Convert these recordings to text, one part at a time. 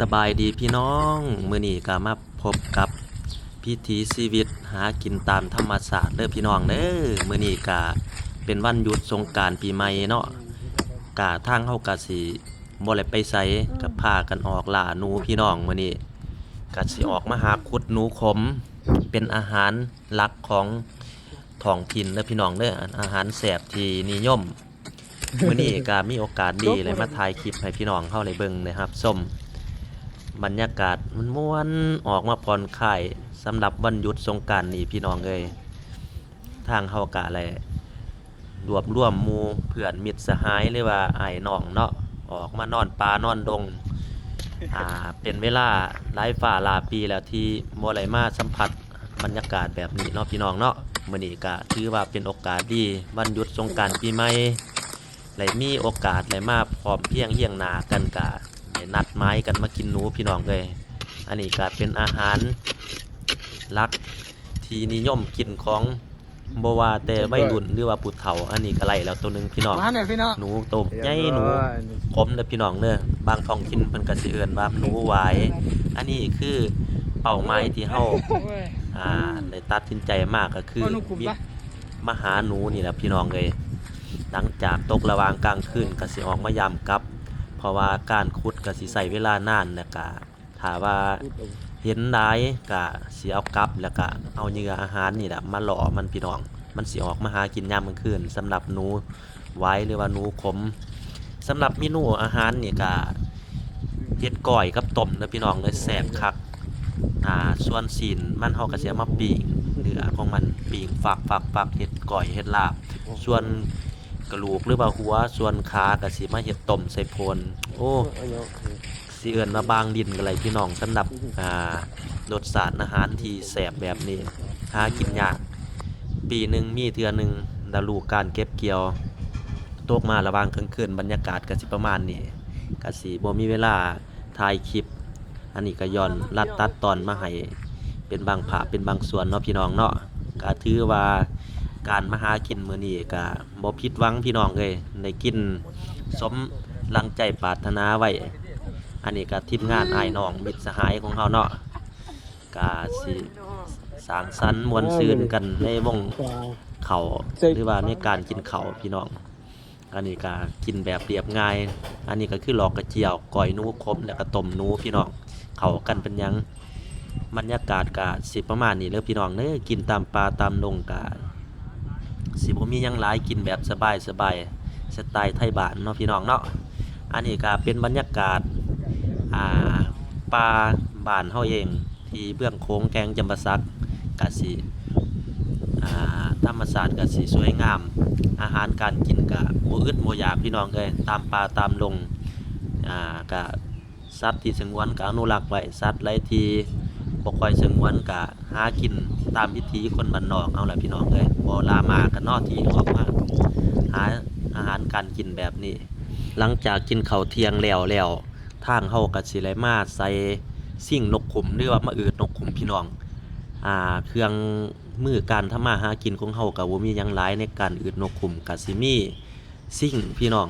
ສະບາຍດີພີ່ນ້ອງ, ມື້ນີ້ກໍມາພົບກັບວິຖີຊີວິດຫາກິນຕາມທຳມະຊາດເດີພີ່ນ້ອງເດີ. ມື້ນີ້ກໍເປັນວັນຢຸດສົງການປີໃໝ່ເນາະ, ກະທາງເຮົາກະຊິບໍ່ໄດ້ໄປໃສ, ກະພາກັນອອກລ່າໜູພີ່ນ້ອງ. ມື້ນີ້ກະຊິອອກມາຫາຂຸດໜູຂົມ ເປັນອາຫານຫຼັກຂອງທ້ອງຖິ່ນເດີພີ່ນ້ອງເດີ, ອາຫານແຊບທີ່ນິຍົມ. ມື້ນີ້ກໍມີໂອກາດດີໄດ້ມາຖ່າຍຄລິບໃຫ້ພີ່ນ້ອງເຮົາໄດ້ເບິ່ງໄດ້ຮັບຊົມບັນຍາກາດມ່ວນໆ ອອກມາຜ່ອນຄາຍສຳລັບວັນຢຸດສົງການນີ້ພີ່ນ້ອງເອີຍ. ທາງເຮົາກະໄດ້ລວບລວມໝູ່ເພື່ອນມິດສະຫາຍ ຫຼືວ່າອ້າຍນ້ອງເນາະ ອອກມານອນປ່ານອນດົງ ອ່າ ເປັນເວລາຫຼາຍຟ້າຫຼາຍປີແລ້ວທີ່ບໍ່ໄດ້ມາສຳຜັດ ບັນຍາກາດແບບນີ້ເນາະພີ່ນ້ອງເນາະ. ມື້ນີ້ກະຖືວ່າເປັນໂອກາດດີ ວັນຢຸດສົງການປີໃໝ່ ໄດ້ມີໂອກາດໄດ້ມາພ້ອມພຽງຮຽງໜ້າກັນ ກະໄດ້ນັດໝາຍກັນມາກິນໜູພີ່ນ້ອງເອີຍ. ອັນນີ້ກະເປັນອາຫານຫຼັກທີ່ນິຍົມກິນຂອງ ບໍ່ວ່າແຕ່ໄວລຸ້ນ ຫຼືວ່າຜູ້ເຖົ້າ. ອັນນີ້ກະໄດ້ແລ້ວໂຕໜຶ່ງພີ່ນ້ອງ, ມາແນ່ພີ່ນ້ອງ ໜູໂຕໃຫຍ່ ເອີ ໜູຂົມເດີພີ່ນ້ອງເດີ. ບາງທ້ອງຖິ່ນເພິ່ນກະຊິເອີ້ນວ່າໜູຫວາຍ. ອັນນີ້ຄືເປົ້າໝາຍທີ່ເຮົາ ອ່າ ໄດ້ຕັດສິນໃຈມາກະຄື ມາຫາໜູນີ້ແຫຼະພີ່ນ້ອງເອີຍ. ຫຼັງຈາກຕົກລະຫວ່າງກາງຄືນກະຊິອອກມາຢາມກັບ ເພາະວ່າການຂຸດກະຊິໃຊ້ເວລານານ ແລ້ວກະ ຖ້າວ່າເຫັນຫຼາຍກະຊິເອົາກັບ ແລ້ວກະເອົາເຫຍື່ອອາຫານນີ້ແຫຼະມາຫຼໍ່ມັນພີ່ນ້ອງ, ມັນຊິອອກມາຫາກິນຍາມກາງຄືນ. ສຳລັບໜູຫວາຍ ຫຼືວ່າໜູຂົມ. ສຳລັບເມນູອາຫານນີ້ກະເຮັດກ້ອຍກັບຕົ້ມເດີພີ່ນ້ອງເດີ, ແຊບຄັກ. ອ່າ ສ່ວນຊີ້ນມັນເຮົາກະຊິເອົາມາປີ້ງ ເນື້ອຂອງມັນປີ້ງຟັກໆໆ ເຮັດກ້ອຍເຮັດລາບ. ສ່ວນກະດູກ ຫຼືວ່າຫົວ ສ່ວນຂາກະຊິມາເຮັດຕົ້ມໃສ່ໂພນ. ໂອ້ ຊິເອີ້ນວ່າບາງດິນກໍໄດ້ພີ່ນ້ອງ. ສຳລັບ ອ່າ ລົດຊາດອາຫານທີ່ແຊບແບບນີ້ຫາກິນຍາກ, ປີໜຶ່ງມີເທື່ອໜຶ່ງ. ລະດູການເກັບກ່ຽວຕົກມາລະຫວ່າງກາງຄືນ, ບັນຍາກາດກໍຊິປະມານນີ້, ກໍຊິບໍ່ມີເວລາຖ່າຍຄລິບ. ອັນນີ້ກໍຍ້ອນລັດຕັດຕອນມາໃຫ້ເປັນບາງພາບເປັນບາງສ່ວນເນາະພີ່ນ້ອງເນາະ. ກໍຖືວ່າການມາຫາກິນມື້ນີ້ກໍ ບໍ່ຜິດຫວັງພີ່ນ້ອງເອີຍ, ໄດ້ກິນສົມດັ່ງໃຈປາດຖະໜາໄວ້. ອັນນີ້ກໍທີມງານອ້າຍນ້ອງມິດສະຫາຍຂອງເຮົາເນາະ, ກໍຊິສັງສັນມ່ວນຊື່ນກັນໃນວົງເຂົ້າ ຫຼືວ່າໃນການກິນເຂົ້າພີ່ນ້ອງ. ອັນນີ້ກໍກິນແບບລຽບງ່າຍ. ອັນນີ້ກໍຄືຫຼອກກະຈຽວ, ກ້ອຍໜູຂົມ ແລ້ວກໍຕົ້ມໜູພີ່ນ້ອງ. ເຂົ້າກັນເປັນຫຍັງ. ບັນຍາກາດກະຊິປະມານນີ້ເດີພີ່ນ້ອງເດີ, ກິນຕາມປ່າຕາມດົງກະຊິບໍ່ມີຫຍັງຫຼາຍ, ກິນແບບສະບາຍໆ ສະໄຕໄທບ້ານເນາະພີ່ນ້ອງເນາະ. ອັນນີ້ກະເປັນບັນຍາກາດ ອ່າ ປ່າບ້ານເຮົາເອງ ທີ່ເບື້ອງໂຂງແຂວງຈຳປາສັກ, ກະຊິ ອ່າ ທຳມະຊາດກະຊິສວຍງາມ, ອາຫານການກິນກະບໍ່ອຶດບໍ່ຢາກພີ່ນ້ອງເອີຍ, ຕາມປ່າຕາມດົງ ອ່າ ກະ ສັດທີ່ສະຫງວນກໍອະນຸລັກໄວ້, ສັດໃດທີ່ບໍ່ຄ່ອຍສະຫງວນກໍຫາກິນຕາມວິຖີຄົນບ້ານນອກເຮົາແຫຼະພີ່ນ້ອງເອີຍ. ບໍ່ລາມາກັນເນາະ ທີ່ອອກມາຫາອາຫານການກິນແບບນີ້. ຫຼັງຈາກກິນເຂົ້າທ່ຽງແລ້ວແລ້ວ, ທາງເຮົາກໍຊິໄດ້ມາໃສ່ຊິງນົກຂຸມ ຫຼືວ່າມາອືດນົກຂຸມພີ່ນ້ອງ. ອ່າ ເຄື່ອງມືການທຳມາຫາກິນຂອງເຮົາກໍບໍ່ມີຫຍັງຫຼາຍໃນການອືດນົກຂຸມ, ກໍຊິມີ ຊິງພີ່ນ້ອງ,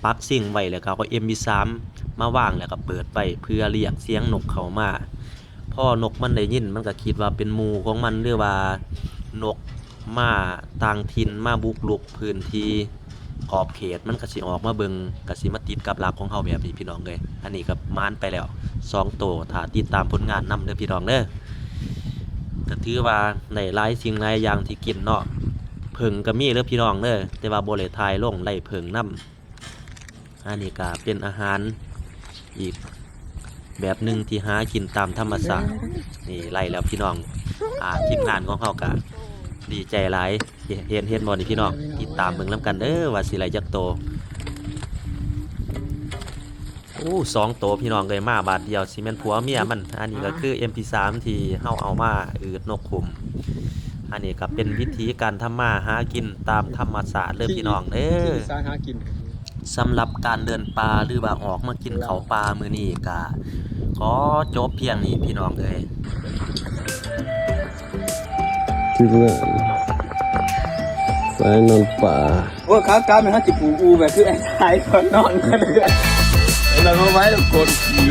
ປັກຊິງໄວ້ ແລ້ວກໍເອົາເອັມພີສາມມາວາງ ແລ້ວກໍເປີດໄວ້ເພື່ອລຽກສຽງນົກເຂົ້າມາ. ພໍນົກມັນໄດ້ຍິນ ມັນກໍຄິດວ່າເປັນໝູ່ຂອງມັນ ຫຼືວ່ານົກມາຕ່າງຖິ່ນ ມາບຸກລຸກພື້ນທີ່ຂອບເຂດ, ມັນກໍຊິອອກມາເບິ່ງ, ກໍຊິມາຕິດກັບຫຼັກຂອງເຮົາແບບນີ້ພີ່ນ້ອງເອີຍ. ອັນນີ້ກໍໝານໄປແລ້ວສອງໂຕ, ຖ້າຕິດຕາມຜົນງານນຳເດີພີ່ນ້ອງເດີ. ກໍຖືວ່າໄດ້ຫຼາຍສິ່ງຫຼາຍຢ່າງທີ່ກິນເນາະ. ເຜິ້ງກໍມີເດີພີ່ນ້ອງເດີ, ແຕ່ວ່າບໍ່ໄດ້ຖ່າຍລົງ, ໄດ້ເຜິ້ງນຳ. ອັນນີ້ກໍເປັນອາຫານອີກແບບໜຶ່ງທີ່ຫາກິນຕາມທຳມະຊາດ. ນີ້ໄດ້ແລ້ວພີ່ນ້ອງ, ອ່າ ທີມງານຂອງເຮົາກໍດີໃຈຫຼາຍ. ເຫັນ ເຫັນ ເຫັນບໍ່ນີ້ພີ່ນ້ອງ? ຕິດຕາມເບິ່ງນຳກັນເດີວ່າຊິໄດ້ຈັກໂຕ. ໂອ້ ສອງໂຕພີ່ນ້ອງເອີຍ, ມາບາດດຽວຊິແມ່ນຜົວເມຍມັນ. ອັນນີ້ກໍຄືເອັມພີສາມທີ່ເຮົາເອົາມາອືດນົກຂຸມ. ອັນນີ້ກໍເປັນວິທີການທຳມາຫາກິນຕາມທຳມະຊາດເດີພີ່ນ້ອງເດີ. ວິທີສາຫາກິນ. ສຳລັບການເດີນປ່າ ຫຼືວ່າອອກມາກິນເຂົ້າປ່າມື້ນີ້ ກໍຂໍຈົບພຽງນີ້ພີ່ນ້ອງເອີຍ. ທີມງານສາຍນອນປ່າ. ໂອ້ຍ ຂາກາບແມ່ນເຮົາຊິປູກອູແບບຄືໄອ້ສາຍຕອນນອນກັນເລີຍ. ແລ້ວກໍໄວ້ແລ້ວກົດຂີ່.